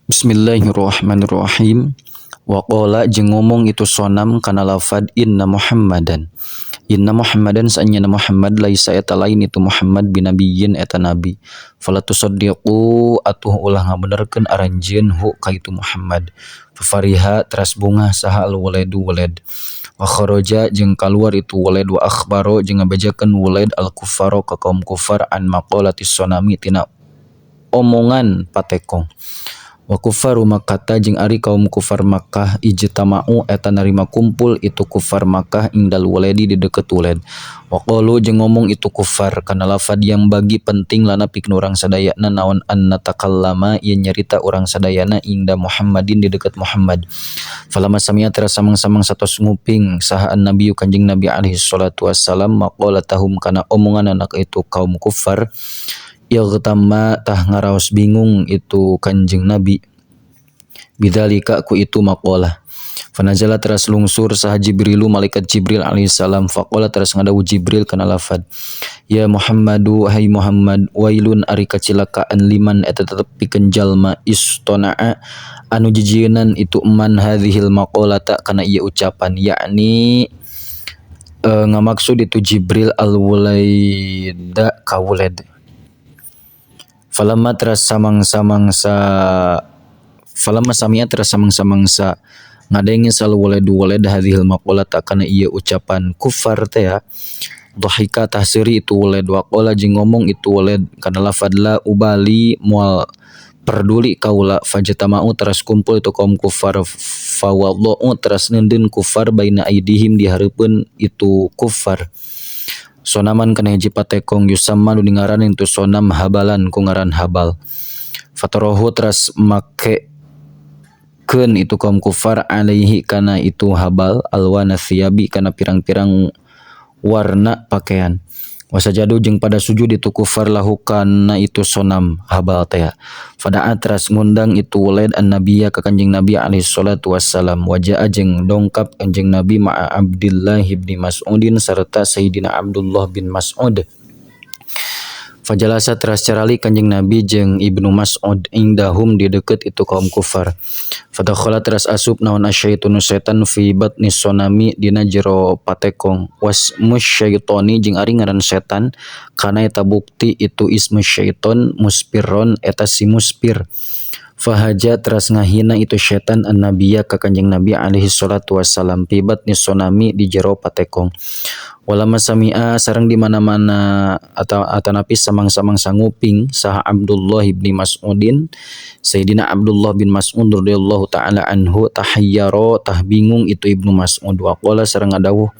Bismillahirrahmanirrahim. Wa qala jeung ngomong itu sonam kana lafad inna Muhammadan. Inna Muhammadan saenyana Muhammad laisa eta lain itu Muhammad binabiyyin eta nabi. Fala tusaddiqu atuh ulah ngabenerkeun aranjeun hu ka itu Muhammad. Fafariha teras bungah saha al waledu waled. Wa kharaja jeung kaluar itu waled wa akhbaro jeung ngabejakeun waled al kufaro ka kaum kufar an maqalati sonami tina omongan patekong. Wa kufaru Makkata jeung ari kaum kufar Makkah ijtama'u eta narima kumpul itu kufar Makkah indal waledi di deukeut waled. Wa qalu jeung ngomong itu kufar kana lafad yang bagi penting lana pikeun urang sadayana naon an natakallama ieu nyarita urang sadayana inda Muhammadin di deukeut Muhammad. Falamma sami'a teras samang-samang satos nguping saha an-nabiyyu kanjing Nabi alaihi salatu wassalam maqalatahum kana omongan anak itu kaum kufar igtamma tah ngaraos bingung itu kanjeng Nabi bidzalika ku itu maqalah. Fanazala teras lungsur saha Jibrilu malaikat Jibril alaihi salam faqala teras ngadawuh Jibril kana lafad ya Muhammadu hai Muhammad wailun ari kacilakaan liman eta tetep pikeun jalma istona'a anu jijieunan itu man hadzihil maqalata kana ieu ucapan yakni ngamaksud itu Jibril al-wulaida ka wuled. Falamma teras samang-samangsa falamma sami'a teras samang-samangsa ngadenge sal waledu waled hadhil maqalata kana ieu ucapan kufar teh ya dhahika tah seuri itu waled waqala jeung ngomong itu waled kana lafad la ubali moal perduli kaula fajtama'u teras kumpul itu kaum kufar fawadha'u teras neundeun kufar baina aidihim di hareupeun itu kufar sonaman kana hiji patekong yusamma nu dingaranan itu sonam habalan ku ngaran habal fatarahu teras make keun itu kaum kufar alaihi kana itu habal alwana thiyabi kana pirang-pirang warna pakaian wasajadu jeung pada sujud itu kufar lahu kana itu sonam habal teh fada'a teras ngundang itu walid an-nabiyya ka kanjeng Nabi alaihi salatu wassalam wajaa jeung dongkap kanjeng Nabi ma'a Abdullah bin Mas'udin serta Sayyidina Abdullah bin Mas'ud. Fajalasa teras carali kanjeng Nabi jeung Ibnu Mas'ud indahum di deukeut itu kaum kufar. Fadakhala teras asup naon asyaitunu setan fi batni sonami dina jero patekong wasmus syaitoni jeung ari ngaran setan kana eta bukti itu ismu syaiton muspirron eta si muspir. Fahaja teras ngahina itu setan an-nabiyya ka kanjeng Nabi alaihi salatu wassalam fi batni sonami di jero patekong. Walama sami'a sareng di mana-mana atau atanapi samang-samang sanguping saha Abdullah bin Mas'udin Sayyidina Abdullah bin Mas'ud radhiyallahu taala anhu tahayyara tah bingung itu Ibnu Mas'ud wa qala sareng ngadawuh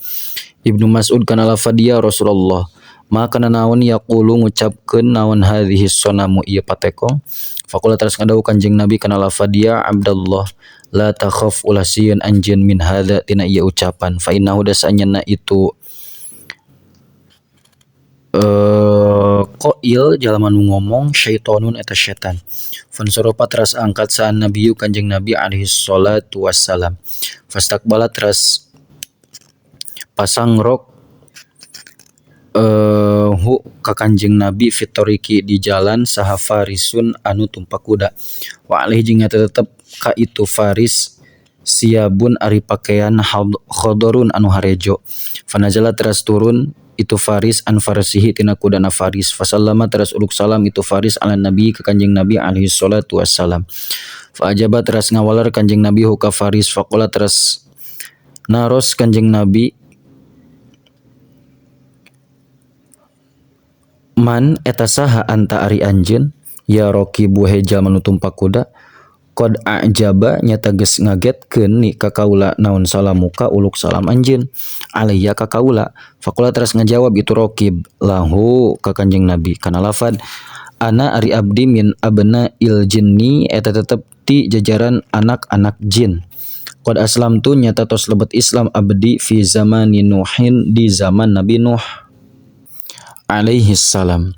Ibnu Mas'ud kana lafad ya Rasulullah maka kana naon yaqulu ngucapkeun naon hadhihi sonamu ieu patekong faqala teras ngadawuh kanjeng Nabi kana lafad ya Abdullah la takhaf ulah sieun anjeun min hadza tina ieu ucapan fa innahu dasanyana itu qail jalma nu ngomong syaitonun eta setan. Fansorofa teras angkat saan nabiyu kanjeng Nabi alaihi salatu wassalam. Fastaqbala teras pasang rok hu ka kanjeng Nabi fitoriki di jalan saha farisun anu tumpak kuda. Wa alaihi jeung eta tetep ka itu faris siabun ari pakaian khodorun anu harejo. Fanazala teras turun itu faris an farsihi tina kudana faris fasallama teras uluk salam itu faris ala nabi ka kanjeng Nabi alaihi salatu wassalam. Fa ajaba teras ngawaler kanjeng Nabi hu ka faris faqala teras naros kanjeng Nabi man eta saha anta ari anjeun ya raqibu he jalma nu tumpak kuda qad a'jaba nyata geus ngagetkeun ni ka kaula naon salamuka uluk salam anjeun alaiya ka kaula faqala teras ngajawab itu raqib lahu ka kanjeng Nabi kana lafad ana ari abdi min abna il jinni eta tetep ti jajaran anak-anak jin qad aslamtu nyata tos lebet Islam abdi fi zamani Nuhin di zaman Nabi Nuh alaihi salam.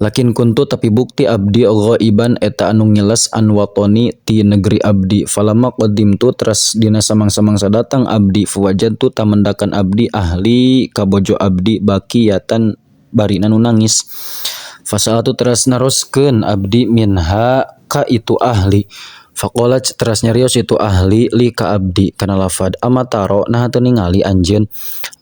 Lakin kuntu tapi bukti abdi ghaiban eta anu ngeles an watoni ti negeri abdi falama qadimtu teras dina samang-samangsa datang abdi fawajadtu tamendakan abdi ahli kabojo abdi bakiyatan barina nu nangis fasalatu teras naroskeun abdi minha ka itu ahli. Faqala teras nyarios itu ahli li ka abdi kana lafad amataro nah teu ningali anjeun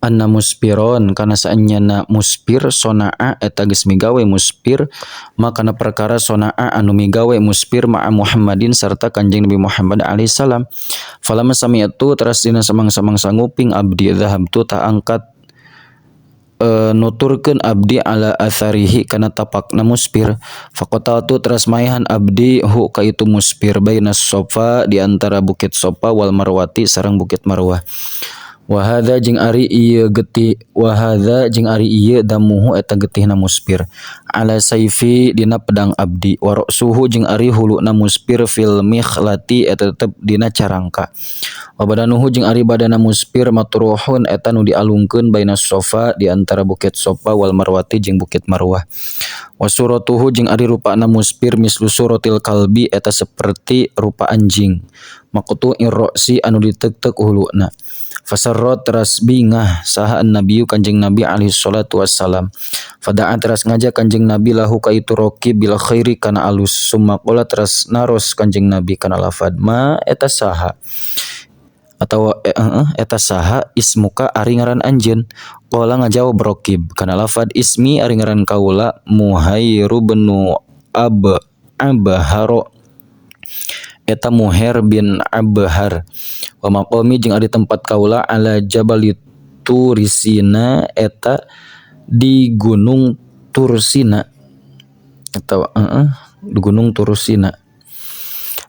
anna muspiron kana saenyana muspir sonaa eta geus migawe muspir makana perkara sonaa anu migawe muspir ma'a Muhammadin sarta kanjeng Nabi Muhammad alaihi salam. Falamma sami'tu teras dina samang-samang sanguping abdi dhahabtu ta angkat nuturkeun abdi ala atharihi kana tapakna muspir. Faqataltu teras maehan abdi hu ka itu muspir baina sofa di antara bukit Sofa wal Marwati sareng bukit Marwah. Wa hadza jeung ari ieu getih wa hadza jeung ari ieu damuhu eta getihna muspir ala saifi dina pedang abdi wa ra'suhu jeung ari huluna muspir fil mikhlati eta tetep dina carangka. Wa badanuhu jeung ari badana muspir matruhun eta nu dialungkeun baina sofa di antara bukit Sofa wal Marwati jeung bukit Marwah. Wa suratuhu jeung ari rupana muspir mislu suratil kalbi eta seperti rupa anjing maqtu'ir ra'si anu ditek-tek huluna. Fasarra teras bingah saha an-nabiyyu kanjeng Nabi alaihi salatu wassalam. Fada'a teras ngajak kanjeng Nabi lahu ka itu raqib bil khairi kana alus. Summa qala teras naros kanjeng Nabi kana lafad ma eta saha atau eta saha ismuka ari ngaran anjeun. Qala ngajawab raqib kana lafad ismi ari ngaran kaula Muhairu bin Abharo eta Muhair bin Abhar. Wa maqami jeung ari tempat kaula ala Jabal Tursina eta di Gunung Tursina atau di Gunung Tursina.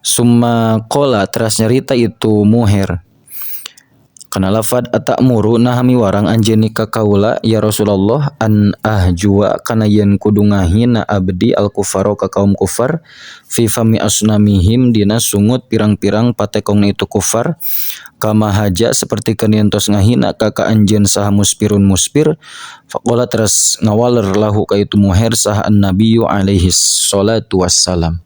Summa qala teras nyarita itu Muhair kana lafad atamuru nah miwarang anjeun ka kaula ya Rasulullah an ahjua kana yen kudu ngahina abdi al kufaro ka kaum kufar fi fami asnamihim dina sungut pirang-pirang patekongna itu kufar kama haja seperti keun tos ngahina ka ka anjeun saha muspirun muspir. Faqala teras ngawaler lahu ka itu Muhair saha annabiyyu alaihi salatu wassalam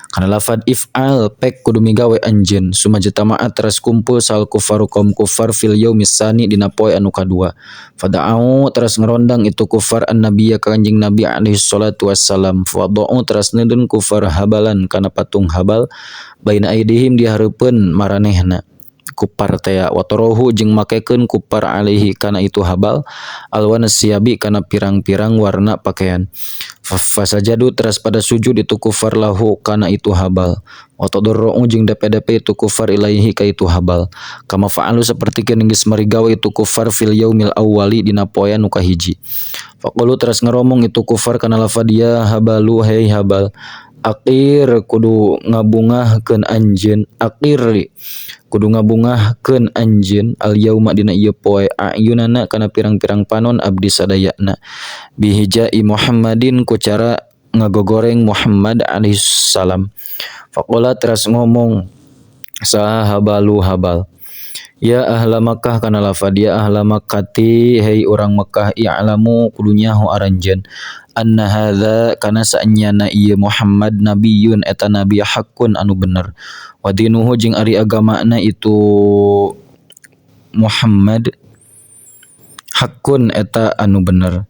kana lafad if'al pek kudu migawe anjeun. Sumajtama'a teras kumpul sal kufaru kaum kufar fil yaumis sani dina poe anu kadua. Fada'u teras ngerondang itu kufar annabiyya ka kanjeng Nabi alaihi salatu wassalam. Fada'u teras neuden kufar habalan kana patung habal baina aidihim di hareupeun maranehna kupar tea watorohu jeung makekeun kupar alaihi kana itu habal alwana siabi kana pirang-pirang warna pakaian. Fasajadu teras pada sujud itu kufar lahu kana itu habal watadorru jeung depe-depe itu kufar ilaihi ka itu habal kama fa'alu saperti geus marigawe itu kufar fil yaumil awwali dina poe nu kahiji. Faqulu teras ngaromong itu kufar kana lafad ya habalu hei habal akir kudu ngabungahkeun anjeun akir kudu ngabungahkeun anjeun al yauma dina ieu poe ayunana kana pirang-pirang panon abdi sadayana bihijai Muhammadin ku cara ngagogoreng Muhammad alaihi salam. Faqala teras ngomong saha habalu habal ya ahla Makkah kana lafad ya ahla Makkati hei urang Makkah i'lamu kudu nyaho aranjeun anna hadza kana saenyana ieu Muhammad nabiyun eta nabi hakun anu bener wa dinuhu jeung ari agamana itu Muhammad hakun eta anu bener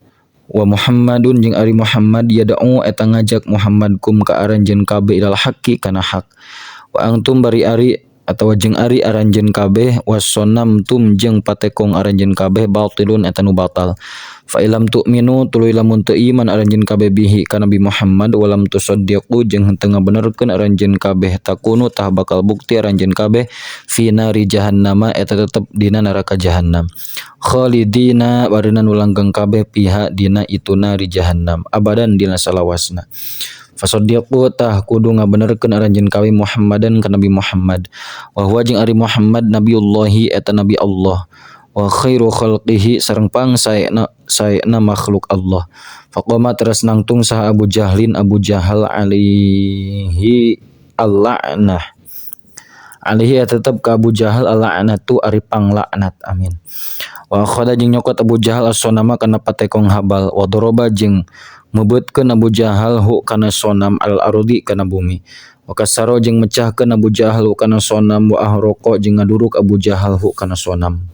wa Muhammadun jeung ari Muhammad yad'u eta ngajak Muhammad kum ka aranjeun kabeh ilal haqqi kana hak wa antum bari ari atawa jeung ari aranjeun kabeh wasonamtum jeung patekong aranjeun kabeh batilun eta nu batal. Fa ilam tu'minu tuluy lamun teu iman aranjeun kabeh bihi ka Nabi Muhammad walam tusaddiqu jeung henteu ngabenerkeun aranjeun kabeh takunu tah bakal bukti aranjeun kabeh fi nari jahannama eta tetep dina neraka jahannam khalidina barina nu langgeng kabeh piha dina itu nari jahannam abadan dina salawasna. Fasaddiqu tah kudu ngabenerkeun aranjeun kabeh Muhammadan ka Nabi Muhammad wa huwa jeung ari Muhammad nabiyullahi eta nabi Allah wa khairu khalqihi sareng pang saena makhluk Allah. Faqama teras nangtung saha Abu Jahlin Abu Jahal alaihi al-la'nah alaihi tetep ka Abu Jahal al-la'natu ari panglaknat amin. Wa akhadha jeung nyokot Abu Jahal as-sonama kana patekong habal wa daraba jeung meubeutkeun Abu Jahal hu kana sonam al-ardi kana bumi wa kasaro jeung mecahkeun Abu Jahal hu kana sonam wa ahraqa jeung ngaduruk Abu Jahal hu kana sonam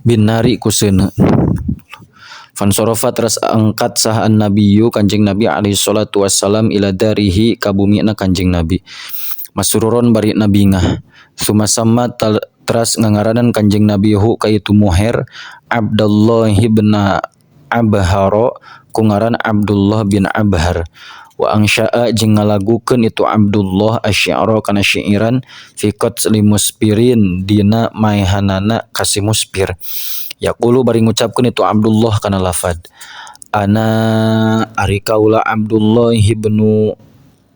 binari ku seuneu. Fansorofa teras angkat saha an-nabiyyu kanjeng Nabi alaihi salatu wassalam ila darihi ka bumina kanjeng Nabi. Masruron bari nabingah. Sumasama teras ngangaranan kanjeng Nabi hu ka itu muher Abdullah ibn Abharo ku ngaran Abdullah bin Abhar. Wa angsya'a jeung ngalagukeun itu Abdullah asy-syi'ra kana syairan fi qatli muspirin dina maehanana ka si muspir. Yaqulu bari ngucapkeun itu Abdullah kana lafad ana ari kaula Abdullah ibnu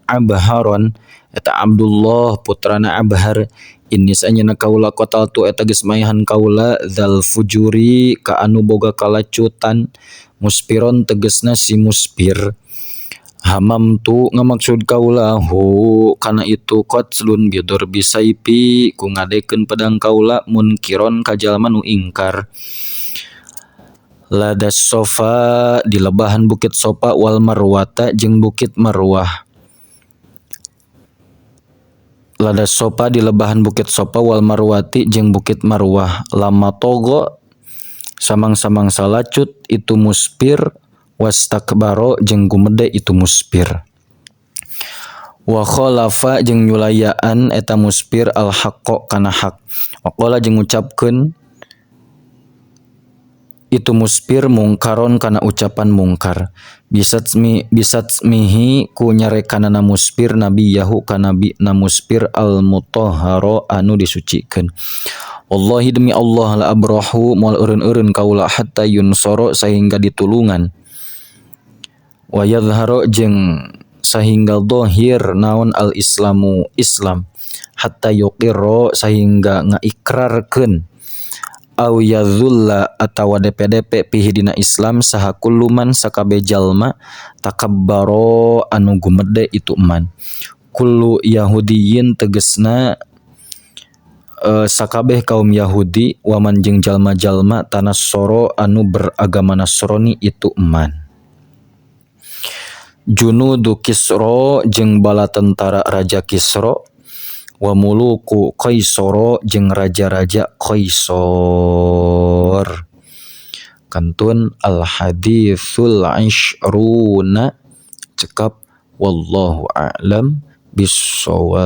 Abharon eta Abdullah putrana Abhar ini sanyana kaula qataltu eta geus maehan kaula zal fujuri ka anu boga kalacutan muspiron tegesna si muspir. Hamamtu ngamaksud kaula hu kana itu qatlun bidor bisaipi ku ngadekeun pedang kaula munkiron ka jalma nu ingkar. Ladas sofa di lebahan bukit Sofa wal Marwata jeung bukit Marwah. Ladas sofa di lebahan bukit Sofa wal Marwati jeung bukit Marwah. Lama togo samang-samang salacut itu muspir wastakbaro jeung gumede itu muspir. Wa khalafa jeung nyulayaan eta muspir al haqqo kana hak. Wa qala jeung ngucapkeun itu muspir mungkaron kana ucapan mungkar. Bisatsmihi ku nyarekanana muspir nabi yahu ka nabi na muspir al mutahharo anu disucikeun. Wallahi demi Allah la abrahu moal eureun-eureun kaula hatta yunsoro sehingga ditulungan. Wa yadhharo jeung sahingga zahir naon al islamu Islam hatta yuqirra sahingga ngaikrarkeun au yadhulla atawa DPDP pihi dina Islam saha kulluman sakabe jalma takabbaro anu gumede itu eman. Kullu yahudiyin tegesna sakabeh kaum Yahudi waman jeung jalma-jalma tanassoro anu beragama Nasrani itu eman. Junudu Kisra jeung bala tentara Raja Kisra wa muluku Qaisara jeung raja-raja Qaisar. Kantun al haditsul ishruna cekap wallahu a'lam bissawab.